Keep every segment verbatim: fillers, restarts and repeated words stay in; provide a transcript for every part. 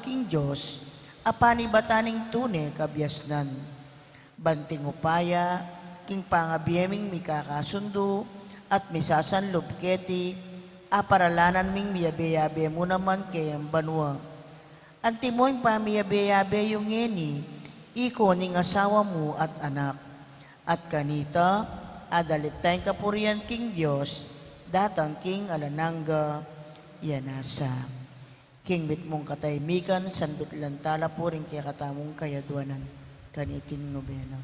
king Dios, a panibatan ning tune kabiasnan. Banting upaya, king pangabie ming mikakasundu at misasanlub keti, a paralanan ming miyabe-yabe mu naman keyang banua. Antimo ing pamiyabe-yabe yu ngeni, iko ning asawa mu at anak. At kanita, adalit tang kapurian king Dios, datang king alang angga. Iyan nasa. King mitmung kataymikan, sanbit lang talapu ring kekatamung kayaduanan. Kaniting nobena.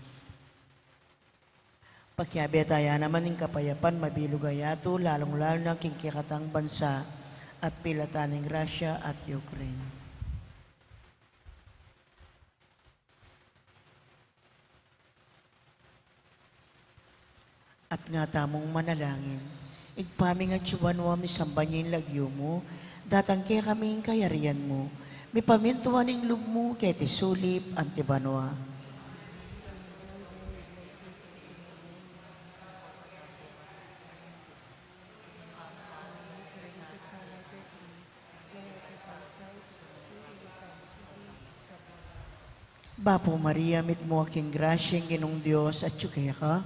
Pakiabe taya naman ing kapayapan mabilug a yatu, lalung-lalu na king kekatang bansa at pilatan ning Russia at Ukraine. At nga tamung manalangin. Ibpa mi, atsu ka banua, misamban ya ing lagyu mu, datang kekami ing kayarian mu, mipamintuan ing lub mu keti sulip anti banua. Bapu Maria, mitmu ka king grasya, ing Ginung Dios atyu keka.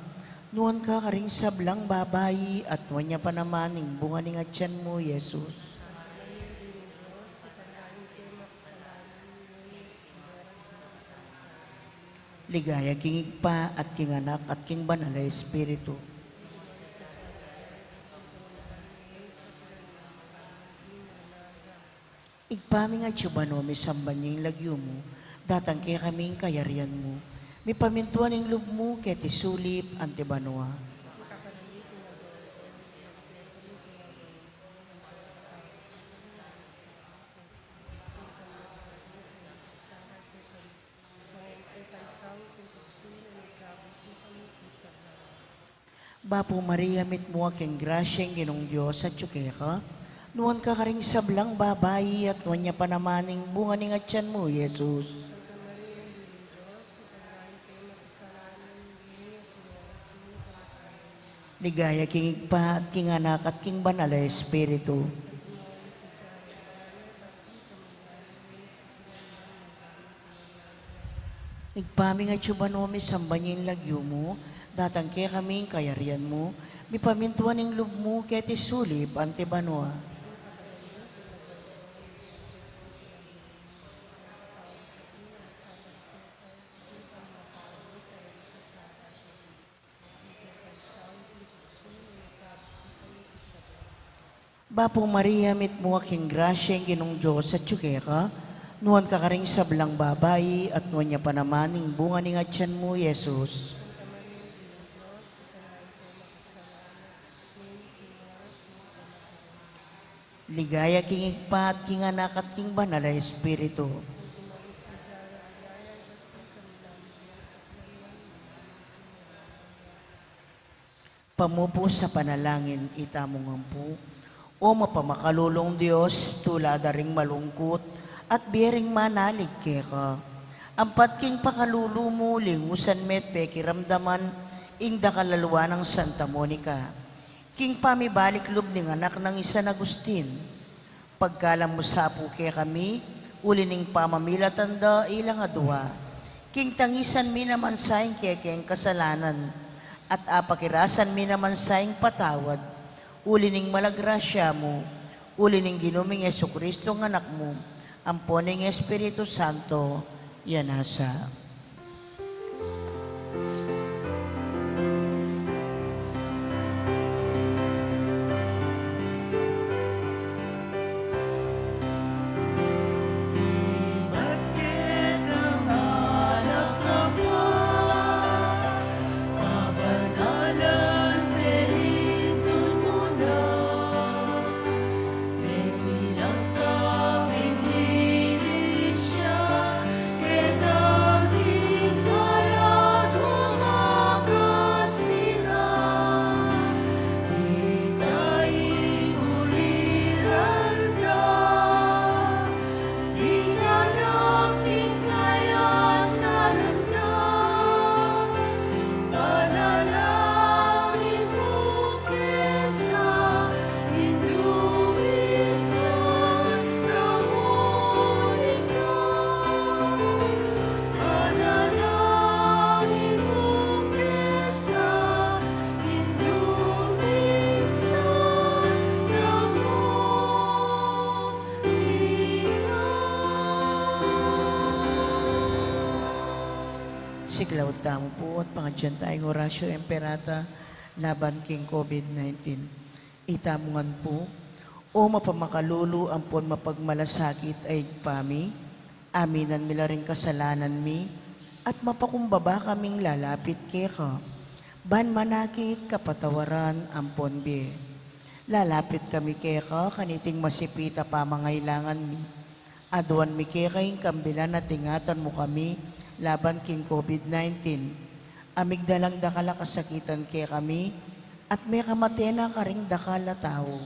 Nuan ka karing sablang babai, at nuan ya pa naman ing bunga ning atyan mu, Jesus. Ligaya king Ibpa, at king Anak, at king Banal a Espiritu. Ibpa mi, atsu ka banua, misamban ya ing lagyu mu, datang kekami ing kayarian mu, mipamintuan ing lub mu keti sulip anti banua. Bapu Maria, mitmu ka king grasya, ing Ginung Dios atyu keka. Nuan ka karing sablang babai, at nuan ya pa naman ing bunga ning atyan mu, Jesus. Ligaya king Ibpa, at king Anak, at king Banal a Espiritu. Ibpa mi, atsu ka banua, misamban ya ing lagyu mu, datang kekami ing kayarian mu, mipamintuan ing lub mu keti sulip anti banua. Bapu Maria, mitmu ka king grasya, ing Ginung Dios atyu keka. Nuan ka karing sablang babai, at nuan ya pa naman ing bunga ning atyan mu, Jesus. Ligaya king Ibpa, at king Anak, at king Banal a Espiritu. Pamupu sa panalangin, itamu ngan pu. O mapamakalulung Dios, tula da ring malungkut at bie ring manalig keka. Ampat king pakalulu mu, lingusan me't pekiramdaman ing dakal a lua nang Santa Monica. King pamibalik lub ning anak nang i San Agustin, pagkalam mu sa pu kekami, uli ning pamamilatan da ilang adua. King tangisan mi naman sa ing kekeng kasalanan, at apakirasan mi naman sa ing patawad, uli ning mala grasya mu, uli ning Ginu ming Jesucristo a Anak mu, ampo ning Espiritu Santo, ya nasa. Siklaud tamu pu at pangadyan taya ing Oratio Imperata laban king COVID nineteen. Itamu ngan pu, O mapamakalulu ampon mapagmalasakit a Ibpa mi, aminan mi la ring kasalanan mi, at mapakumbaba kaming lalapit keka, ban manakit, kapatawaran ampon bie. Lalapit kami keka kaniting masipit a pamangailangan mi. Aduan mi keka ing kambilan at ingatan mu kami laban king COVID nineteen. A migdalang dakal a kasakitan kekami, at mekamate na karing dakal a tau.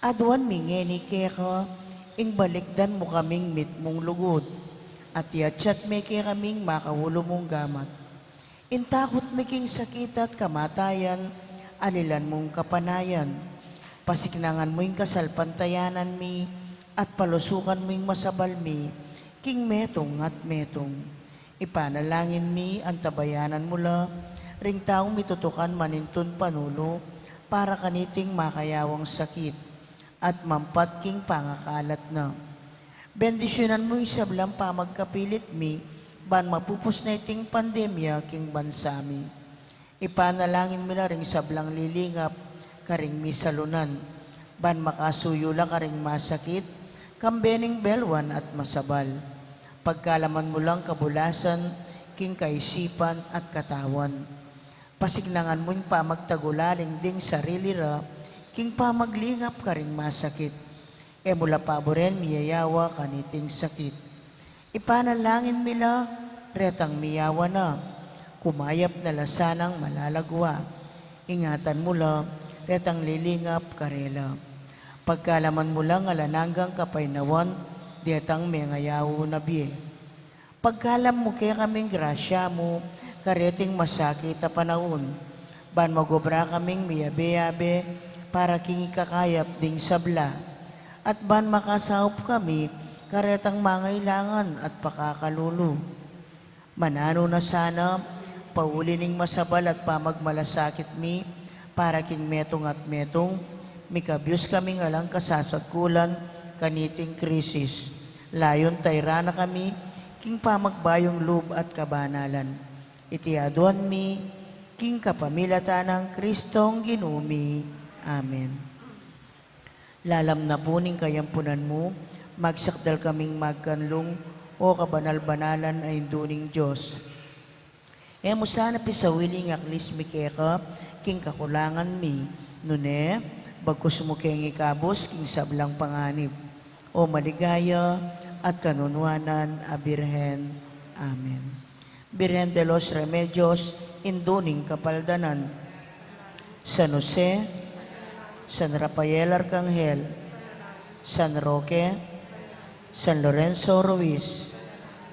Aduan mi ngeni keka ing balikdan mu kaming mitmung lugud, at yatyat me kekaming makaulu mung gamat. Ing takut mi king sakit at kamatayan, alilan mung kapanayan. Pasiknangan mu ing kasalpantayanan mi, at palusukan mu ing masabal mi king metung at metung. Ipanalangin mi, antabayanan mu la ring taung mitutukan manintun panulu para kaniting makayawang sakit at mampat king pangakalat na. Bendisyunan mu ing sablang pamagkapilit mi, ban mapupus na iting pandemya king bansa mi. Ipanalangin mi la ring sablang lilingap karing misalunan, ban makasuyu la karing masakit, kambe ning belwan at masabal. Pagkalaman mu lang kabulasan king kaisipan at katawan. Pasiknangan mu ing pamagtagulaling ding sarili ra king pamaglingap karing masakit. E mu la paburen miyayawa kaniting sakit. Ipanalangin mi la retang miyawa na, kumayap na la sanang malagwa. Ingatan mu la retang lilingap karela. Pagkalaman mu lang alang anggang kapaynawan detang mengayaw na bie. Pagkalam mu kekaming grasya mu kareting masakit a panaun, ban magobra kaming miyabe-yabe para king ikakayap ding sabla, at ban makasaup kami karetang mangailangan at pakakalulu. Mananu na sana, pauli ning masabal at pamagmalasakit mi, para king metung at metung, mikabyus kaming alang kasasagkulan kaniting krisis. Layun tayran na kami king pamagbayung lub at kabanalan. Iti aduan mi king kapamilatan nang Kristong Ginu mi. Amen. Lalam na pu ning kayampunan mu, magsakdal kaming magkanlung, O kabanal-banalan a Indu ning Dios. E mu sana pisawili ing aklis mi keka king kakulangan mi, nune bagkus mu keng ikabus king sablang panganib, O maligaya at kanunuanan a Birhen. Amen. Birhen de los Remedios, Indu ning Kapaldanan. San Jose, San Rafael Arcangel, San Roque, San Lorenzo Ruiz,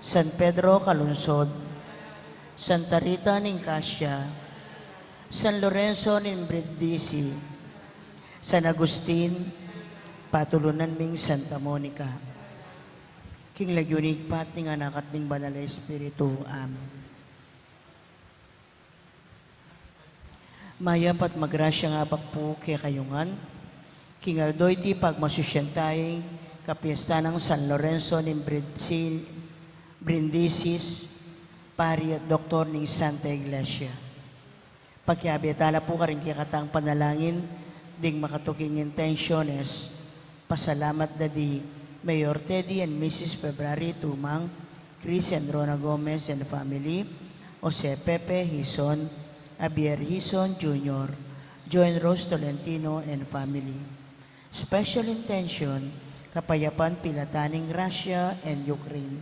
San Pedro Calungsod, Santa Rita ning Cascia, San Lorenzo ning Brindisi, San Agustin, patulunan ming Santa Monica. King lagyu ning Ibpa, ning Anak, at ning Banal a Espiritu. Amen. Mayap at magrasyang abak pu kekayu ngan. King aldo iti pagmasusyan taya ing kapiestan nang San Lorenzo ning Brindisi-, Brindisi, pari at doktor ning Santa Iglesia. Pakiabe tala pu karing kekatang panalangin ding makatuking intensiones. Pasalamat da di Mayor Teddy and Missus February Tumang, Chris and Rona Gomez and family, Jose Pepe Hizon, Javier Hizon Junior, Joan Rose Tolentino and family. Special intention, kapayapan pilatan ning Russia and Ukraine.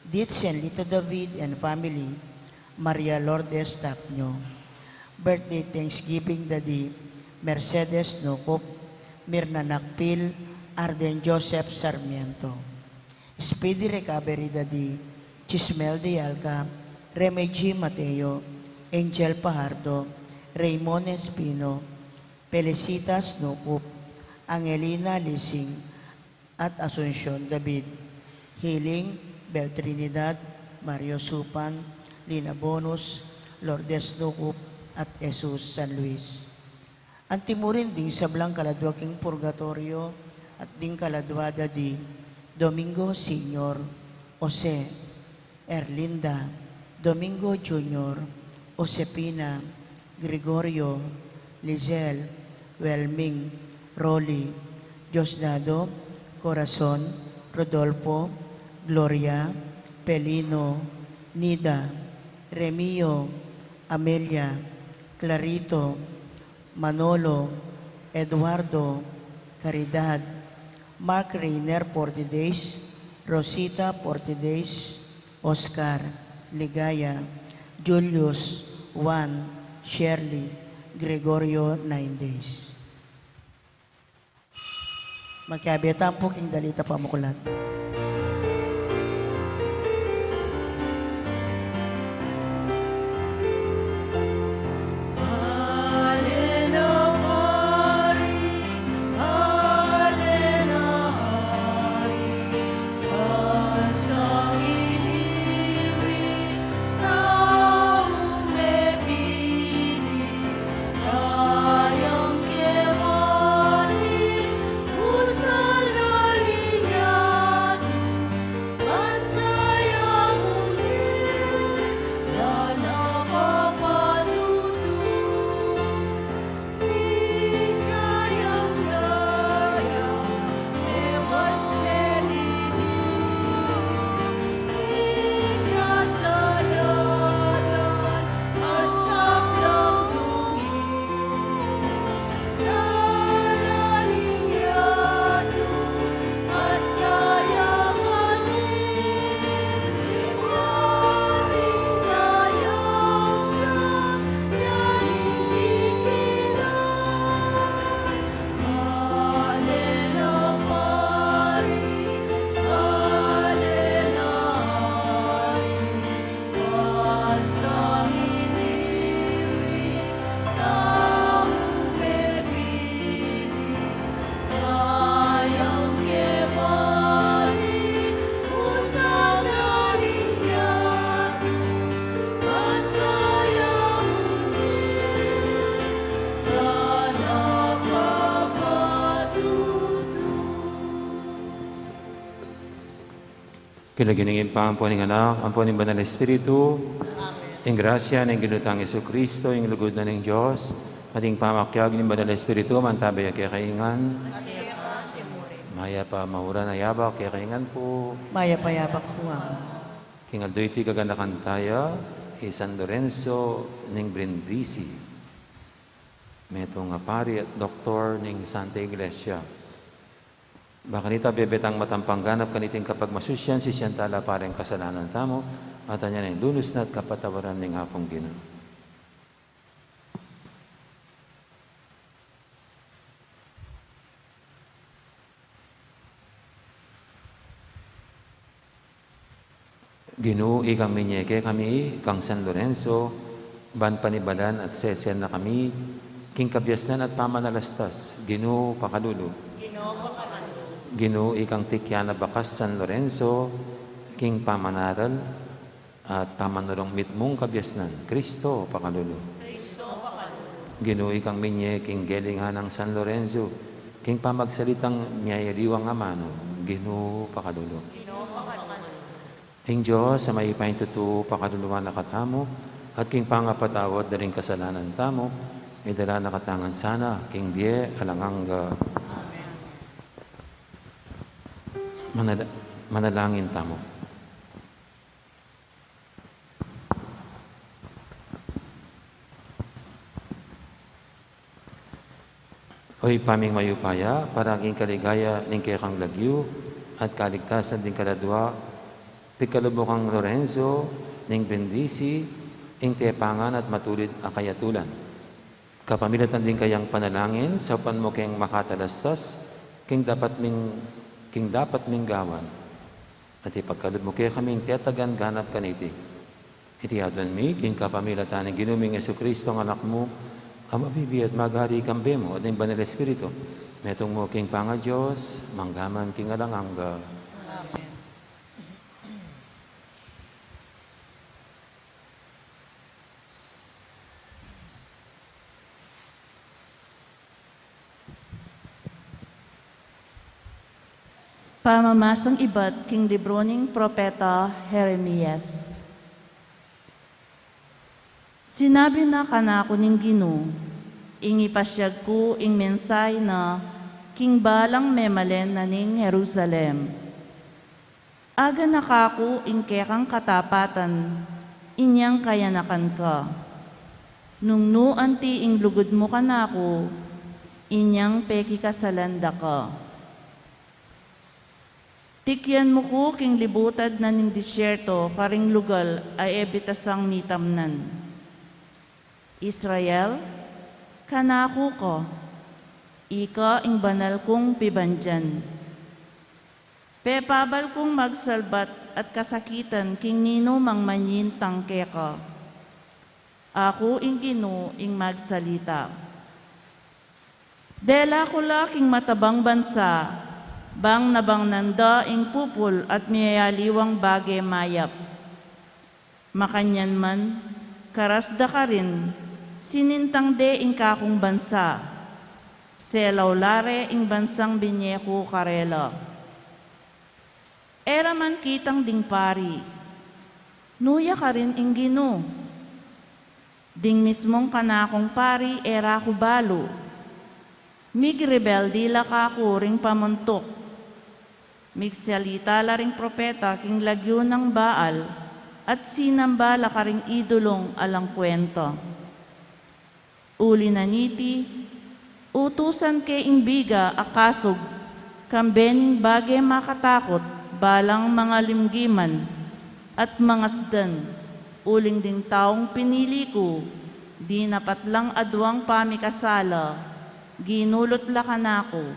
Ditz and Lito David and family, Maria Lourdes Tapño. Birthday thanksgiving da di Mercedes Nucup, Mirna Nakpil, Arden Joseph Sarmiento. Speedy recovery da di Chismel de Alca, Reme G Mateo, Angel Pajardo, Raymond Espino, Felicitas Nucup, Angelina Lising, at Asuncion David. Healing, Bel Trinidad, Mario Supan, Lina Bonus, Lourdes Nucup, at Jesus San Luis. Anti mu rin ding sablang kaladua king purgatorio at ding kaladua da di Domingo Senior, Jose, Erlinda, Domingo Junior, Josefina, Gregorio, Lizelle, Welming, Rolly, Diosdado, Corazon, Rodolfo, Gloria, Pelino, Nida, Remio, Amelia, Clarito, Manolo, Eduardo, Caridad, Mark Reiner, forty days, Rosita, forty days, Oscar, Ligaya, Julius, Juan, Shirley, Gregorio, nine days. Makiabe tamu pu king dalit a pamuklat. King lagyu ning Ibpa, ampo ning Anak, ampo ning Banal a Espiritu. Amen. Ing grasya ning Ginu tang Jesucristo, ing lugud na ning Dios, at ing pamakiabe ning Banal a Espiritu, mantabe ya kekayu ngan. At keka mu rin. Mayap a mauran a yabak kekayu ngan pu. Mayap a yabak pu, Ama. King aldo iti gaganakan taya i San Lorenzo ning Brindisi. Metung a pari at doktor ning Santa Iglesia. Bakanita bebe tang matampang ganap kaniting kapagmasusyan, sisian tala pa ring kasalanan tamu, at anya ning lunus na at kapatawaran ning Apung Ginu. Ginu, ikang minye kekami kang San Lorenzo, ban panibalan at sesen na kami king kabiasnan at pamanalastas, Ginu, pakalulu. Ginu, pakalulu. Ginu, ikang tikyan a bakas San Lorenzo, king pamanaral at pamanurung mitmung kabiasnan, Kristo, pakalulu. Kristo, pakalulu. Ginu, ikang minye king gelingan nang San Lorenzo, king pamagsalitang miyayaliwang amanu, Ginu, pakalulu. Ginu, pakalulu. Ing Dios a mayupayang tutu pakaluluan na katamu, at king pangapatawad da ring kasalanan tamu, idala na katamu ngan sana king bie alang angga. Amen. Manala-, manalangin tamu. O Ibpa ming mayupaya, para king kaligaya ning kekang lagyu at kaligtasan ding kaladua, pigkalub mu kang Lorenzo ning Brindisi ing tepangan at matulid a kayatulan. Kapamilatan ding kayang panalangin, saupan mu keng makatalastas king dapat ming, king dapat ming gawan. At ipagkalub mu kekami ing tetagan ganap kaniti. Iti aduan mi king kapamilatan ning Ginu ming Jesucristo, ing Anak mu, a mabibie at magari kambe mu at ning Banal Espiritu, metung mu king pangaDios, mangga man king alang angga. Amen. Pamamasang ibat king libru ning propeta Jeremias. Sinabi na kanaku ning Ginu, ing ipasiag ku ing mensahe na king balang memalen na ning Jerusalem. Aganaka ku ing kekang katapatan, inyang kayanakan ka. Nung nu anti ing lugud mu kanaku, inyang pekikasalan da ka. Tikyan mu ku king libutad na ning disyerto, karing lugal a e bitasang mitamnan. Israel, kanaku ka, ika ing banal kung pibandian. Pepabal kung magsalbat at kasakitan king ninumang manyintang keka. Aku ing Ginu ing magsalita. Dela ku la king matabang bansa, bang nabangnan da ing pupul at miyayaliwang bage mayap. Makanyan man, karas da karin, sinintang de ing kakung bansa. Selaw la re ing bansang binye ku karela. E ra man kitang ding pari. Nu ya karin ing Ginu? Ding mismung kanakung pari e ra ku balu. Migrebelde la kaku ring pamuntuk. Migsalita la ring propeta king lagyu nang Baal, at sinamba la karing idolung alang kwenta. Uli na niti, utusan ke ing biga a kasug, kambe ning bage makatakut, balang mangalimgiman at mangasdan, uling ding taung pinili ku, dinapat lang aduang pamikasala, ginulut la kanaku.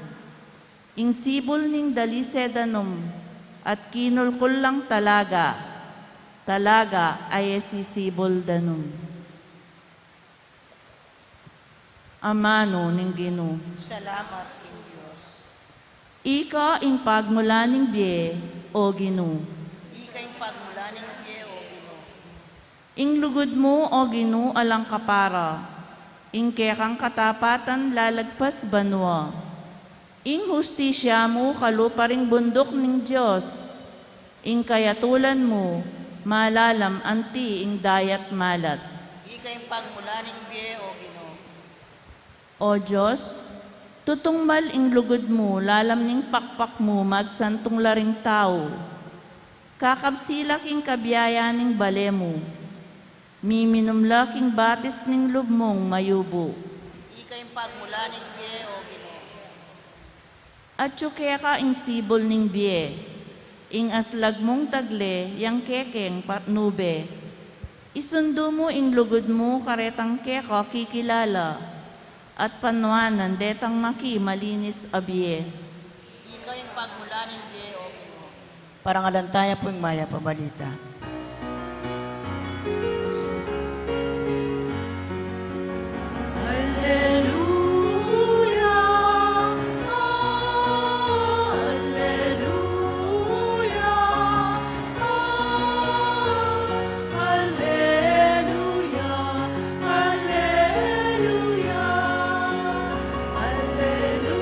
Ing sibul ning dalise danum, at kinulkul lang talaga, talaga a e sisibul danum. Amanu ning Ginu. Salamat king Dios. Ika ing pagmulan ning bie, o Ginu. Ika ing pagmulan ning bie, o Ginu. Ing lugud mu, o Ginu, alang kapara, ing kekang katapatan lalagpas banua. Ing hustisya mu kalupa ring bunduk ning Dios, ing kayatulan mu malalam anti ing dayat malat. Ika ing pagmulan ning bie, o Ginu. O Dios, tutungmal ing lugud mu lalam ning pakpak mu magsantung la ring tau. Kakabsi la king kabiayan ning bale mu. Miminum la king batis ning lub mung mayubu. Ika ing pagmulan ning bie, o Ginu. Atyu keka ing sibul ning bie, ing aslag mung tagle yang kekeng patnube. Isundu mu ing lugud mu karetang keka kikilala, at panuanan detang maki malinis a bie. Ika ing pagmulan ning bie, o Ginu. Parangalan taya pu ing mayap a balita. Alleluia, alleluia, alleluia, alleluia. Alleluia, alleluia, alleluia, alleluia.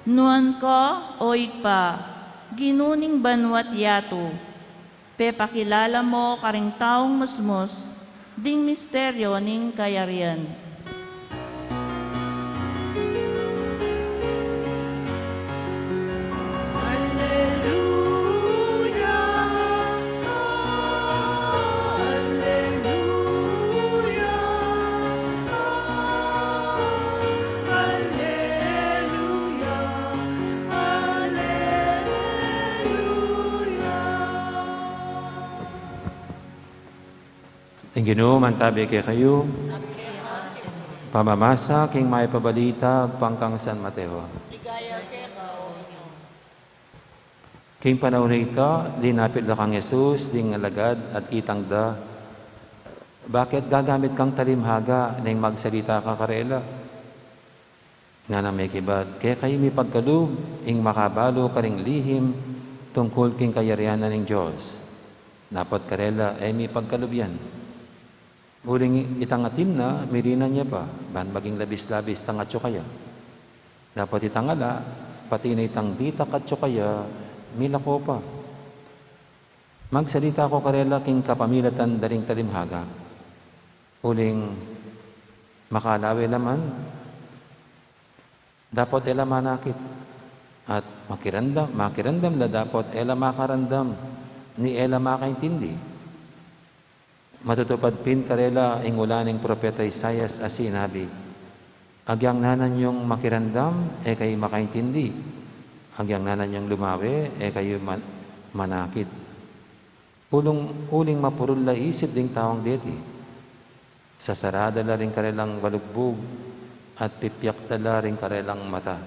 Nuan ka, o Ibpa, Ginu ning banua't yatu, pepakilala mo karing taung musmus ding misteryo ning kayarian. Alleluia, alleluia, alleluia, alleluia. Ing Ginu mantabi kekayu. Pamamasa king mayap a balita agpang kang San Mateo. Ligaya keka, o Ginu. King panaun a ita, dinapit la kang Jesus ding alagad at kitang da, "Bakit gagamit kang talimhaga ning magsalita ka karela?" Nganang mekibat, "Kekayu mipagkalub ing makabalu karing lihim tungkul king kayarian na ning Dios." Dapot karela e mi pagkalubian. Uling itang atin na, mirinan ya pa, ban maging labis-labis itang atyu kaya. Dapot itang ala, pati na itang ditak atyu kaya, milako pa. Magsalita ku karela king kapamilatan da ring talimhaga. Uling makalawe la man, dapot e la manakit. At makiramdam, makiramdam la dapot e la makaramdam, ni e la makaintindi. Matutupad pin karela ing ula ning propeta Isaias a sinabi, "Agyang nanan yung makiramdam, e kayu makaintindi. Agyang nanan yung lumawe, e kayu man-, manakit." Uling, uling mapurul la isip ding taung deti. Sasarada la ring karelang balugbug, at pipiaktan la ring karelang mata.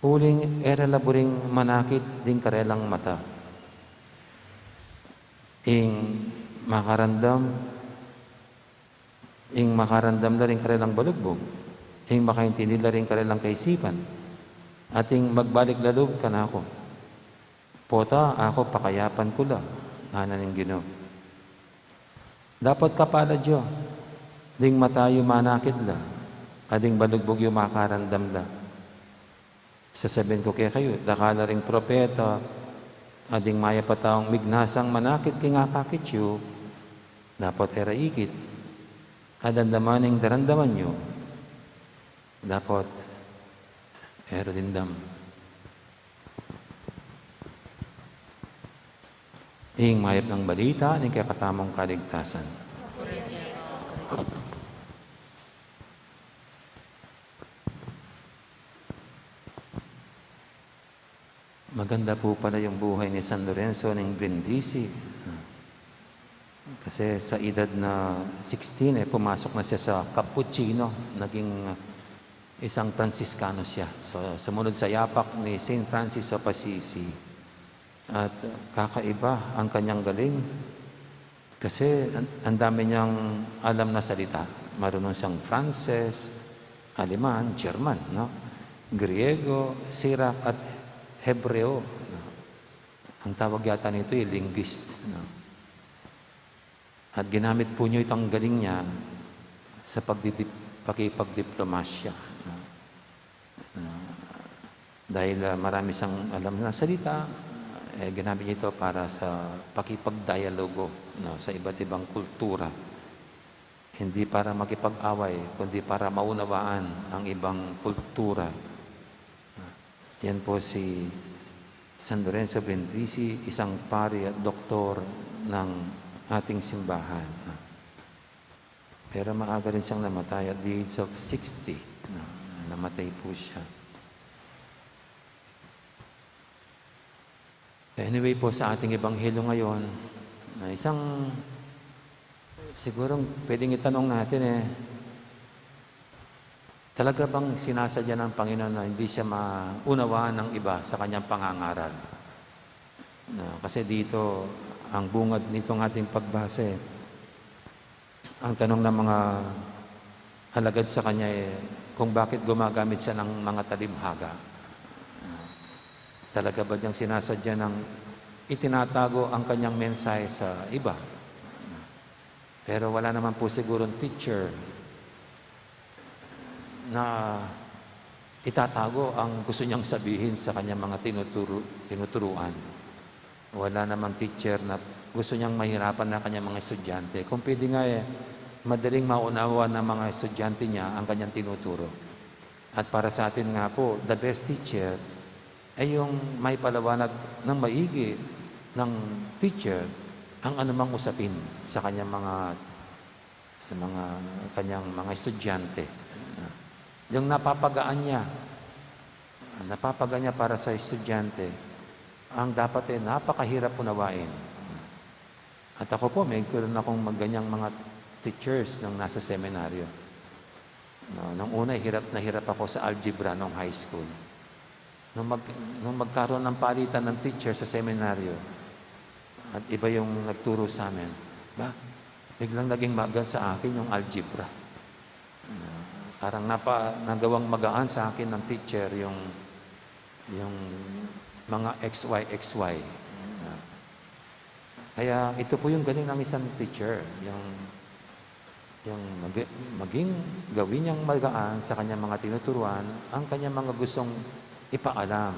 Uling e ra la buring manakit ding karelang mata. Ing makaramdam, ing makaramdam la ring karelang balugbug, ing makaintindi la ring karelang kaisipan, at ing magbalik la lub kanaku. Pota aku pakayapan ku la, ngana ning Ginu. Dapot kapalad yu, ding mata yu manakit la, at ding balugbug yu makaramdam la. Sasabian ku kekayu, dakal la ring propeta, at ding mayap a taung mignasang manakit king akakit yu, dapot e ra ikit, at damdaman ing daramdaman yu, dapot e ra dimdam. Ing mayap nang balita ning kekatamung kaligtasan. Maganda po pala yung buhay ni San Lorenzo ng Brindisi. Kasi sa edad na sixteen, eh, pumasok na siya sa Capuchino. Naging, ah, isang Pransiskano siya. So, sumunod sa yapak ni Saint Francis of Assisi. At, ah, kakaiba ang kanyang galing. Kasi an-, ang dami niyang alam na salita. Marunong siyang Frances, Aleman, German, no? Griego, Syriac, at Hebreo. Ang tawag yata nito ay linguist, no? At ginamit po niyo itong galing niya sa pagdidip-, pakipagdiplomasya, no? Ah, dahil, ah, marami siyang alam na salita, eh, ginamit niya ito para sa pakipagdialogo, no, sa iba't ibang kultura. Hindi para makipag-away, kundi para maunawaan ang ibang kultura. Yan po si San Lorenzo Brindisi, isang pari at doktor ng ating simbahan. Pero maaga rin siyang namatay at the age of sixty. Namatay po siya. Anyway po, sa ating ebanghelyo ngayon, na isang, siguro pwedeng itanong natin eh, talaga bang sinasadya ng Panginoon na hindi siya maunawaan ng iba sa kanyang pangangaral? No, kasi dito, ang bungad nitong ating pagbasa eh, ang tanong ng mga alagad sa kanya eh, kung bakit gumagamit siya ng mga talimhaga. Talaga ba niyang sinasadya ng itinatago ang kanyang mensahe sa iba? Pero wala naman po sigurong teacher na itatago ang gusto niyang sabihin sa kanyang mga tinuturu-, tinuturuan. Wala namang teacher na gusto niyang mahirapan na kanyang mga estudyante. Kung pwede nga eh, madaling maunawa ng mga estudyante niya ang kanyang tinuturo. At para sa atin nga po, the best teacher ay yung may palawanag ng maigi ng teacher ang anumang usapin sa kanyang mga, sa mga kanyang mga estudyante. Yung napapagaan niya, napapagaan niya para sa estudyante, ang dapat ay napakahirap unawain. At ako po, may karoon akong mag-, ganyang mga teachers nung nasa seminaryo. No, nung una, hirap na hirap ako sa algebra nung high school. Nung mag-, nung magkaroon ng palitan ng teacher sa seminaryo, at iba yung nagturo sa amin, ba, biglang naging magaan sa akin yung algebra. Ah, parang napa-, nagawang magaan sa akin ng teacher yung, yung mga X Y, X Y. Ah, Kaya ito po yung galing ng isang teacher, yung, yung mag-, maging gawin niyang magaan sa kanyang mga tinuturuan ang kanyang mga gustong ipaalam.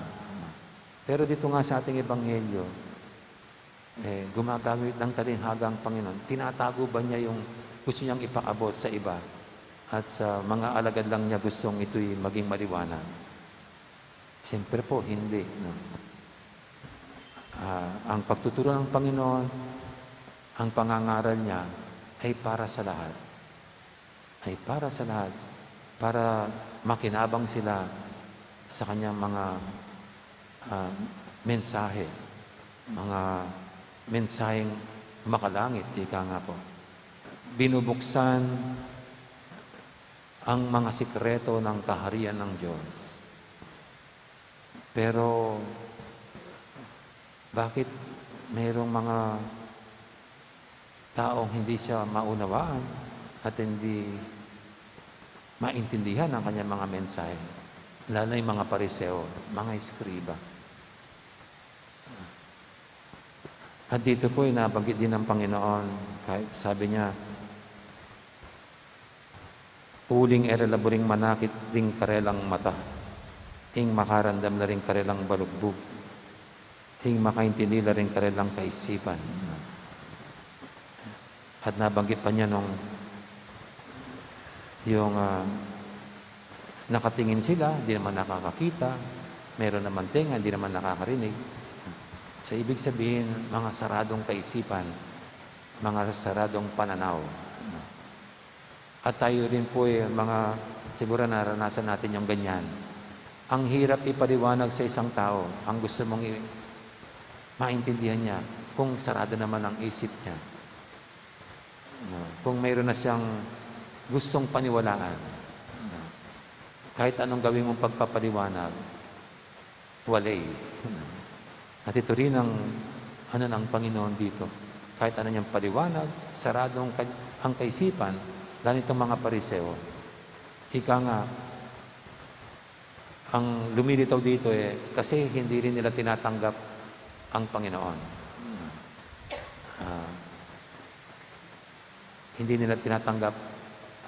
Pero dito nga sa ating ebanghelyo, eh, gumagamit ng talinghaga ang Panginoon. Tinatago ba niya yung gusto niyang ipaabot sa iba at sa mga alagad lang niya gustong ito'y maging maliwanag? Siyempre po, hindi, no? Ah, ang pagtuturo ng Panginoon, ang pangangaral niya ay para sa lahat. Ay para sa lahat. Para makinabang sila sa kanyang mga, ah, mensahe. Mga mensaheng makalangit, ika nga po. Binubuksan ang mga sikreto ng kaharian ng Diyos. Pero bakit mayroong mga taong hindi siya maunawaan at hindi maintindihan ang kanyang mga mensahe? Lalo na yung mga Pariseo, mga eskriba. At dito po, nabanggit din ng Panginoon, kahit sabi niya, "Uling e ra la buring manakit ding karelang mata, ing makarandam la ring karelang balugbug, ing makaintindi la ring karelang kaisipan." At nabanggit pa niya nung yung, ah, nakatingin sila, di naman nakakakita, meron naman tenga, di naman nakakarinig. So, ibig sabihin, mga saradong kaisipan, mga saradong pananaw. At tayo rin po, eh, mga, siguro naranasan natin yung ganyan. Ang hirap ipaliwanag sa isang tao, ang gusto mong i-, maintindihan niya, kung sarado naman ang isip niya. No? Kung mayroon na siyang gustong paniwalaan, no? Kahit anong gawin mong pagpapaliwanag, walay. At ito rin ang ano ng Panginoon dito. Kahit ano niyang paliwanag, sarado ang ka-, ang kaisipan, lalo itong mga Pariseo. Ika nga, ang lumilitaw dito, eh, kasi hindi rin nila tinatanggap ang Panginoon. Ah, hindi nila tinatanggap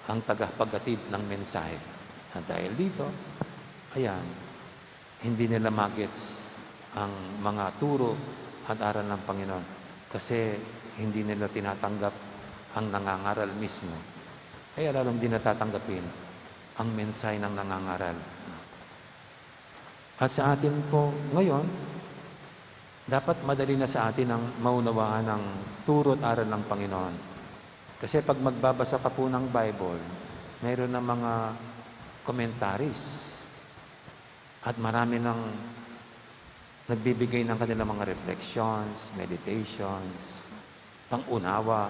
ang tagapaghatid ng mensahe. At dahil dito, ayan, hindi nila magets ang mga turo at aral ng Panginoon kasi hindi nila tinatanggap ang nangangaral mismo. Kaya lalong di natatanggapin ang mensahe ng nangangaral. At sa atin po ngayon, dapat madali na sa atin ang maunawaan ang turo at aral ng Panginoon. Kasi pag magbabasa ka po ng Bible, mayroon na mga commentaries at marami nang nagbibigay ng kanilang mga reflections, meditations, pang-unawa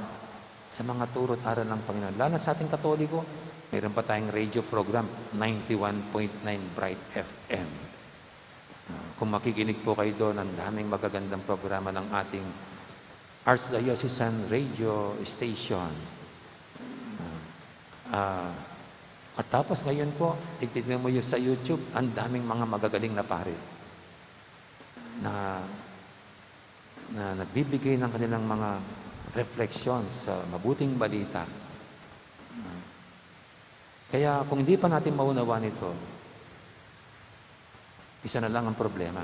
sa mga turo at aral ng Panginoon. Lalo na sa ating Katoliko, meron pa tayong radio program, ninety-one point nine Bright F M. Ah, kung makikinig po kayo doon, ang daming magagandang programa ng ating Archdiocesan Radio Station. Ah, ah, at tapos ngayon po, titignan mo yun sa YouTube, ang daming mga magagaling na pari na, na nagbibigay ng kanilang mga refleksyon sa mabuting balita. Kaya kung hindi pa natin maunawaan ito, isa na lang ang problema.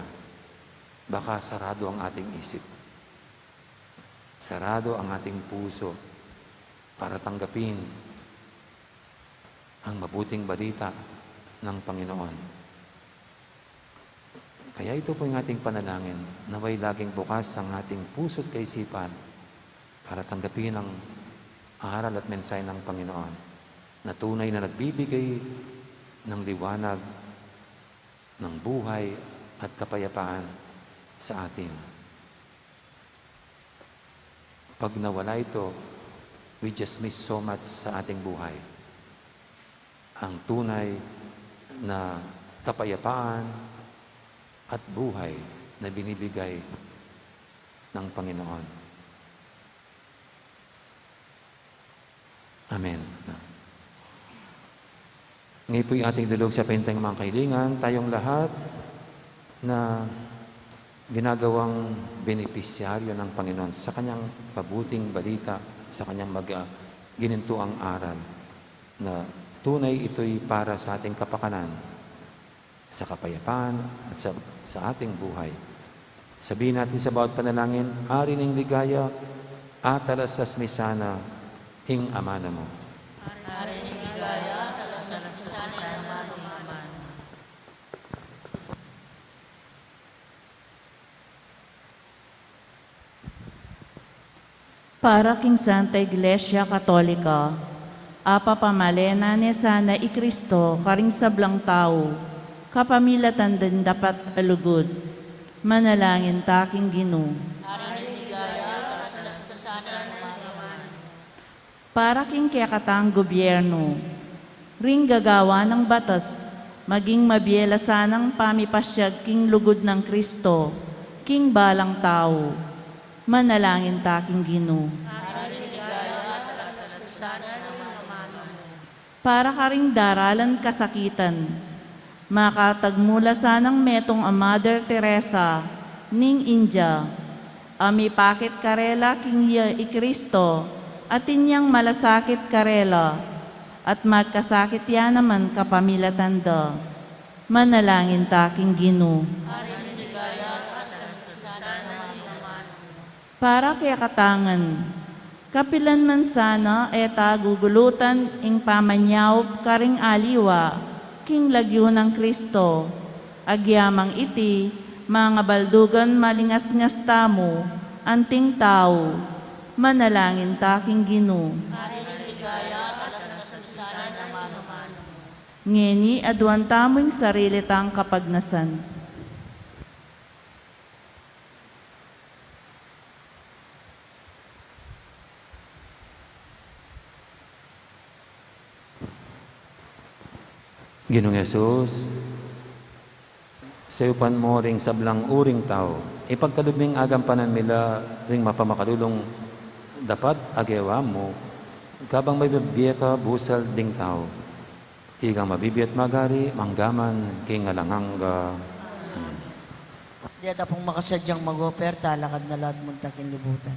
Baka sarado ang ating isip. Sarado ang ating puso para tanggapin ang mabuting balita ng Panginoon. Kaya ito po yung ating panalangin, nawa'y laging bukas ang ating puso't kaisipan para tanggapin ang aral at mensahe ng Panginoon na tunay na nagbibigay ng liwanag, ng buhay at kapayapaan sa atin. Pag nawala ito, we just miss so much sa ating buhay. Ang tunay na kapayapaan at buhay na binibigay ng Panginoon. Amen. Ngayon po'y ating dulog sa pintang mga kailingan, tayong lahat na ginagawang benepisyaryo ng Panginoon sa kanyang mabuting balita, sa kanyang mag-, ah, ginintuang aral, na tunay ito'y para sa ating kapakanan, sa kapayapaan, at sa, sa ating buhay. Sabihin natin sa bawat panalangin, "Ari ning ligaya, atalastas mi sana ing amanu mu." Ari ning ligaya, atalastas mi sana ing amanu mu. Para king Santa Iglesia Katolika, apapamalenan ne sana i Kristo karing sablang tau, kapamilatan ding dapat a lugud. Manalangin ta king Ginu. Para king kekatang gobyernu, ring gagawa nang batas, maging mabie la sanang pamipasyag king lugud nang Kristo king balang tau. Manalangin ta king Ginu. Para karing daralan kasakitan, makatagmu la sanang metung a Mother Teresa ning India, a mipakit karela king iya i Kristo, atin yang malasakit karela, at magkasakit ya naman kapamilatan da. Manalangin ta king Ginu. Para kekatang ngan, kapilan man sana e ta gugulutan ing pamanyaup karing aliwa king lagyu nang Kristo, agyamang iti mangabaldugan malingasngas tamu anting tau. Manalangin ta king Ginu. Ngeni, aduan tamu ing sarili tang kapagnasan. Ginung Jesus, sayupan mu ring sablang uring tau, ipagkalub ming agampanan mi la ring mapamakalulung dapat a gewa mu, kabang mabibie ka busal ding tau. Ikang mabibie at magari, mangga man king alang angga. Amen. Deta pung makasadyang mag-operta, lakad na la at munta king lubutan.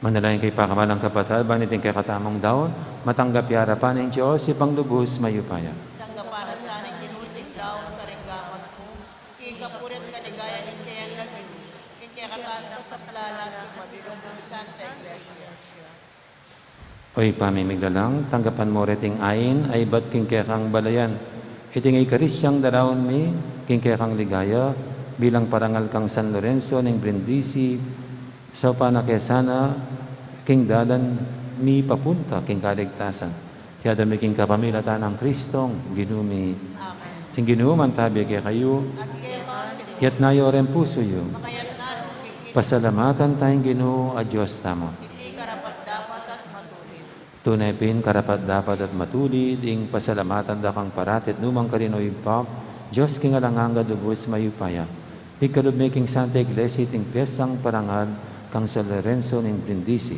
Manalangin kayu, pakamalan kung kapatad, ban iting kekatamung daun, matanggap ya arapan ning Dios, Ibpang lubus mayupaya. Tanggapan na sa ning Ginu iting daun karing gamat mu, king kapurian at kaligayan ning kayang lagyu, king kekatamung kasaplalan at king mabilug nang Santa Iglesia. O Ibpa ming miglalang, tanggapan mu reting ain a ibat king kekang balayan iting Eukaristiang daraun mi king kekang ligaya, bilang parangal kang San Lorenzo ning Brindisi, saupan na ke sana king dalan mi papunta king kaligtasan. Iti adwan mi king kapamilatan nang Kristong Ginu mi. Amen. Ing Ginu mantabi kekayu. At keka. Iyatas yu ring pusu yu. Makayatas na rin. Pasalamatan taya ing Ginu a Dios tamu. Iti karapat-dapat at matulid. Tune pin karapat-dapat at matulid ing pasalamatan da kang parati at nukarin man, O Ibpa, Dios king alang angga, lubus mayupaya. Ikalub mi king Santa Iglesia iting piestang parangal kang San Lorenzo ning Brindisi.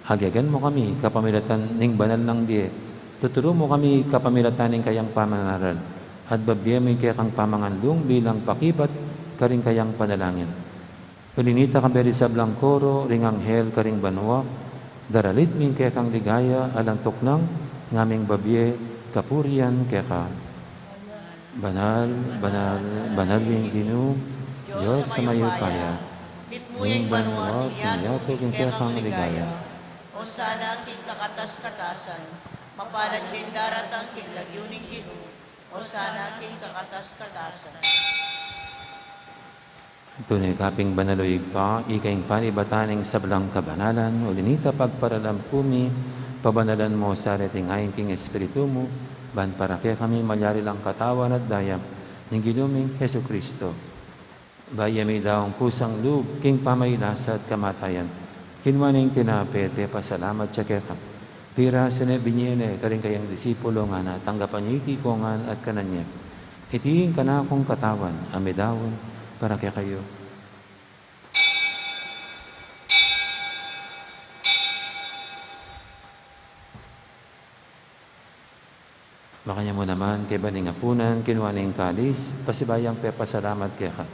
Agyagan mu kami kapamilatan ning banal nang bie. Tuturu mu kami kapamilatan ning kayang pamanaral. At babie mu ing kekang pamanganlung bilang pakibat karing kayang panalangin. Uli na nita, kambe ding sablang koro ring anghel karing banua, daralit mi ing kekang ligaya alang tuknang ngaming babie kapurian keka. Banal, banal, banal ing Ginu, Dios a mayupaya. Mitmu ing banua at ing yatu king kekang ligaya. Osana king kakatas-katasan. Mapalad ya ing daratang king lagyu ning Ginu. Osana king kakatas-katasan. Tune ka pin banal, O Ibpa, ika ing panibatan ning sablang kabanalan, uli na nita pagparalampu mi, pabanalan mu sa reting ain king Espiritu mu, ban para kekami malyari lang katawan at daya ning Ginu ming Jesucristo. Bayu ya midaun kusang lub king pamagkasakit at kamatayan, kinua ne ing tinape, pepasalamat ya keka. Pirasu ne, binie ne karing kayang disipulo, ngana, tanggapan ye iti kongan at kanan ye. Iti ing kanakung katawan a midaun para kekayu. Makanyan mu naman, kaybat ning apunan, kinua ne ing kalis, pasibayu yang pepasalamat keka.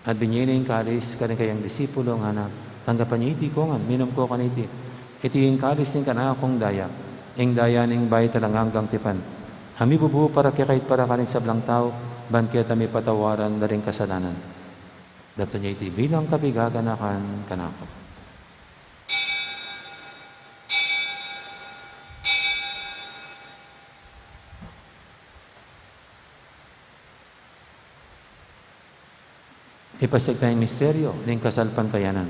At binie ne ing kalis karing kayang disipulo, ngana, tanggapan ye iti kongan, minum kayu kaniti. Iti ing kalis ning kanakung daya, ing daya ning bayu at alang anggang tipan, a mibubu para kekayu at para karing sablang tau, ban keta mipatawaran la ring kasalanan. Daptan ye iti bilang kapaganakan kanaku. Ipasiag taya ing misteryu ning kasalpantayanan.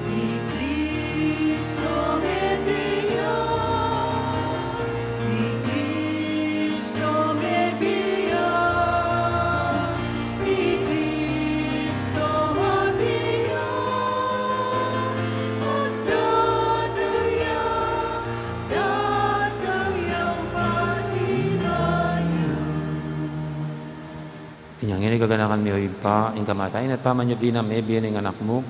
I Kristo mebie ya, i Kristo mebie ya, i Kristo mebie ya, at datang ya, datang yang pasibayu. Inya ngeni, kaganakan mi, O Ibpa, ing kamatayan at pamanyubli nang mebie ning Anak mu,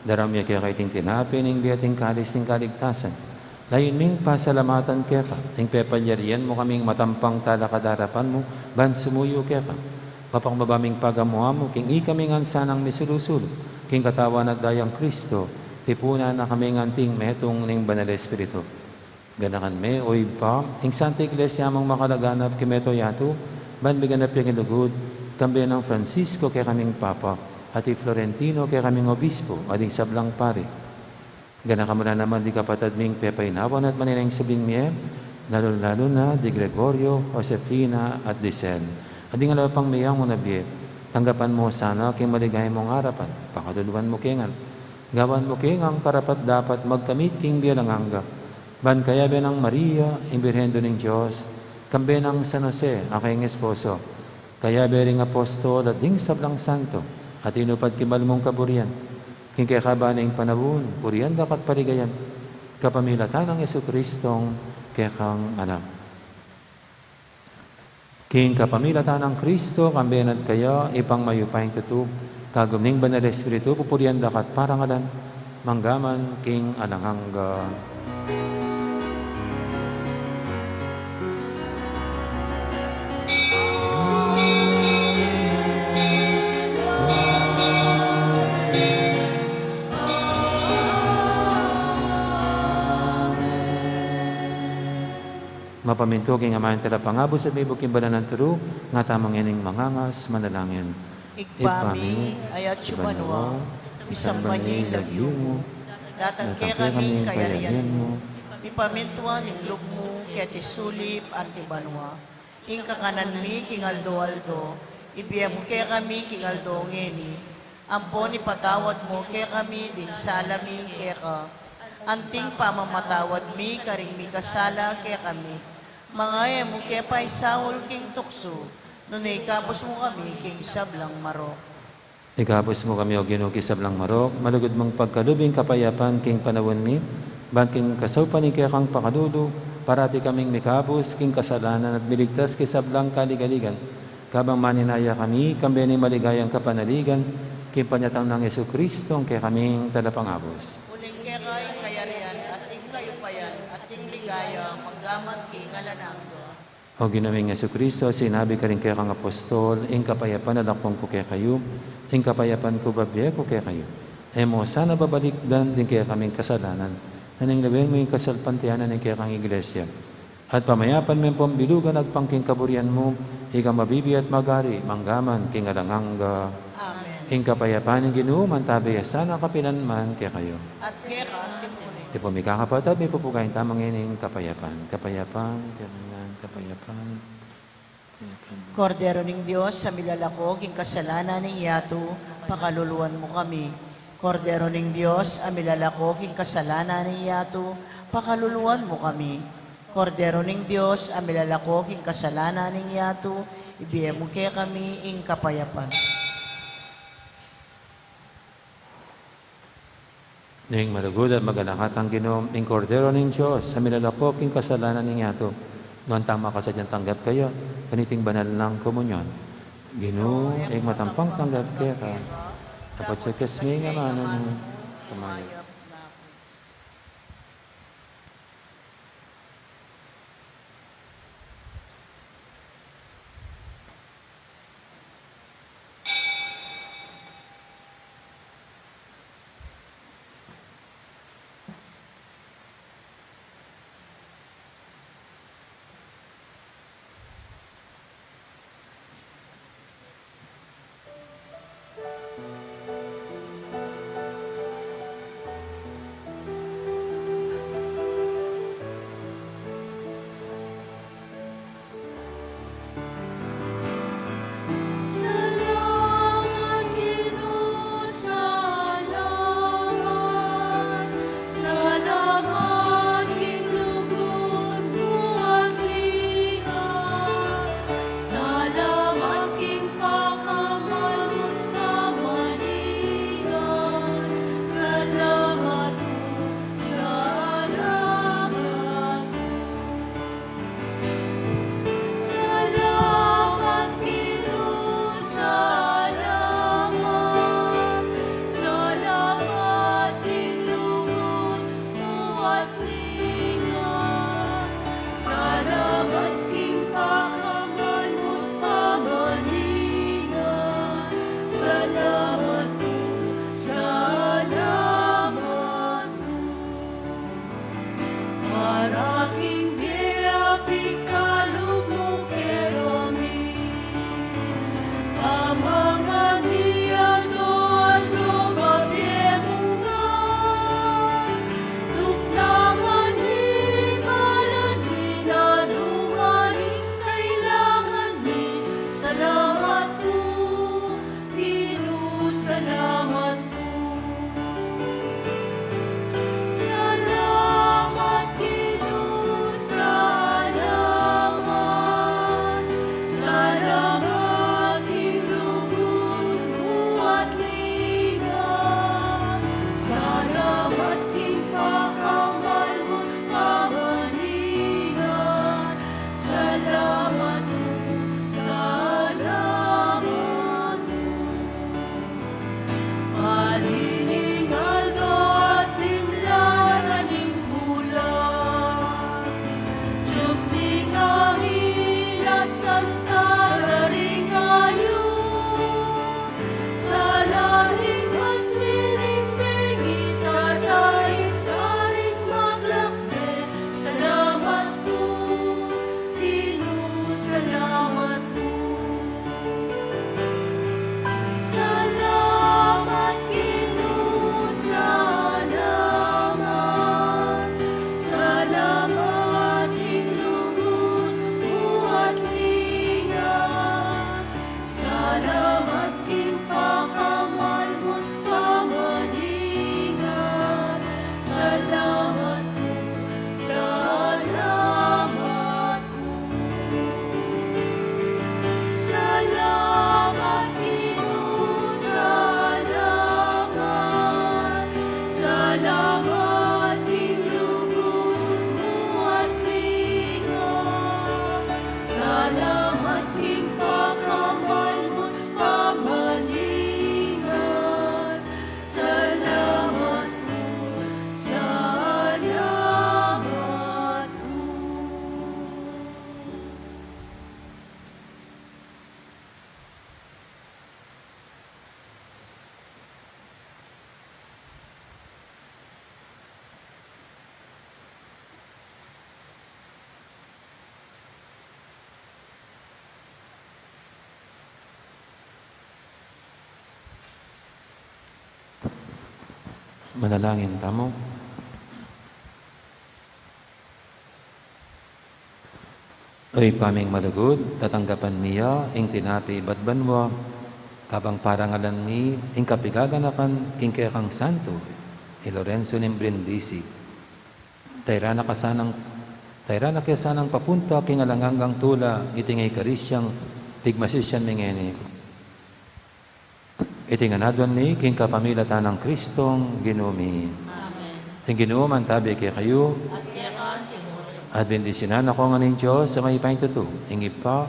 daraun mi keka iting tinape ning bie at ing kalis ning kaligtasan. Layun ming pasalamatan keka ing pepalyarian mu kaming matampang talakad king arapan mu ban sumuyu keka. Papakumbaba ming pagamu-amu king ikami ngan sanang misulu-sulu king katawan at dayang Kristo, tipunan na kaming anting metung ning Banal Espiritu. Ganakan me, O Ibpa, ing Santa Iglesia mung makalaganap king mabilug a yatu, ban miganap ya king lugud, kambe nang Francisco kekaming Papa, at i Florentino kekaming Obispo, at ding sablang pari. Ganakan mu la naman ding kapatad ming pepainawan at manenaya king subling mie, lalu-lalu na di Gregorio, Josefina, at di Sel. At ding aliwa pang miyang muna bie, tanggapan mu sana king maligaya mung arapan, pakaluluan mu ke ngan. Gawan mu ke ngan karapat-dapat magkamit king bie alang angga. Ban kayabe nang Maria, ing Birhen Indu ning Dios, kambe nang San Jose, a kayang esposo, kayabe ring apostol at ding sablang santo, a tinupad king mal mung kaburian, king kekaban ning panaun, purian da ka at paligayan, kapamilatan nang Jesucristong kekang Anak. King kapamilatan nang Kristo, kambe na at kaya, Ibpang mayupayang tutu, kagum ning Banal Espiritu, pupurian da ka at parangalan, mangga man king alang angga. Mapamintu king Ama, ing Talapangabus at mibuk king banal nang turu, ngatamu ngening mangangas, manalangin. Ibpa mi, a atsu ka banua, misamban ya ing lagyu mu, datang kekami ing kayarian mu, mipamintuan ing lub mu keti sulip anti banua. Ing kakanan mi king aldo-aldo ibie mu kekami king aldo ngeni. Ampon ipatawad mu kekami ding sala mi keka, anting pamamatawad mi karing mikasala kekami. Manga e mu ke paisaul king tuksu, nune ikabus mu kami king sablang marok. Ikabus mu kami, O Ginu, king sablang marok, malugud mung pagkalub ing kapayapan king panaun mi, ban king kasaupan ning kekang pakalulu, parati kaming mikabus king kasalanan at miligtas king sablang kaligaligan. Kabang maninaya kami, kambe ning maligayang kapanaligan, king panyatang nang Jesucristo, ing kekaming Talapangabus. Uling keka ing kayarian, at ing kayupayan, at ing ligaya, manggaman king alang angga. O Ginu ming Jesucristo, sinabi karing kekang apostol, ing kapayapan lakwan ku kekayu, ing kapayapan ku bibie ku kekayu. E mu sana babalikdan ding kekaming kasalanan, nune lawen mu ing kasalpantayanan ning kekang Iglesia. At pamayapan me ampon bilugan agpang king kaburian mu, ika a mabibie at magari, manggaman king alang angga. Amen. Ing kapayapan ning Ginu, mantabi ya sana kapilan man kekayu. At keka mu rin. Dipun mi kakapatad, mipupugayan tamu ngening kapayapan. Kapayapan, kapayapan, kapayapan. Kordero ning Dios, a milalako king kasalanan ning yatu, pakaluluan mu kami. Kordero ning Dios, a milalako king kasalanan ning yatu, pakaluluan mu kami. Kordero ning Dios, a milalako king kasalanan ning yatu, ibie mu kekami ing kapayapan. Ning malugud at maganaka tang Ginu, ing Kordero ning Dios, a milalako king kasalanan ning yatu, nuan tang makasadyang tanggap kaya kaniting banal nang komunyon. Ginu, ing matampang tanggap keka, dapat sa kasmi nga manu, kumayap. Manalangin tamu. O Ibpa ming malugud, tatanggapan mi ya ing tinape ibat banua, kabang parangalan mi ing kapigaganakan king kekang santo i Lorenzo ning Brindisi. Tairan na ka sanang, tairan na ke sanang papunta king alang anggang tula iting Eukaristiang pigmasusyan mi ngeni. Iti ngan aduan mi king kapamilatan nang Kristong Ginu mi. Amen. Ing Ginu mantabi kekayu. At keka naman. At bendisyunan na kayu ngan ning Dios a mayupayang tutu, ing Ibpa,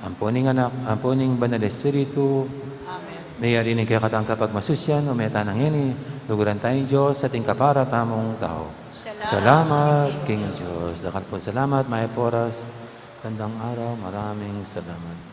ampo ning Anak, ampo ning Banal a Espiritu. Amen. Meyari ning kekatang kapagmasusyan, ume tana ngeni, luguran taya ing Dios at ing kapara tamung tau. Salamat. Salamat king Dios. Dakal pung salamat, mayap a oras, gandang araw, maraming salamat.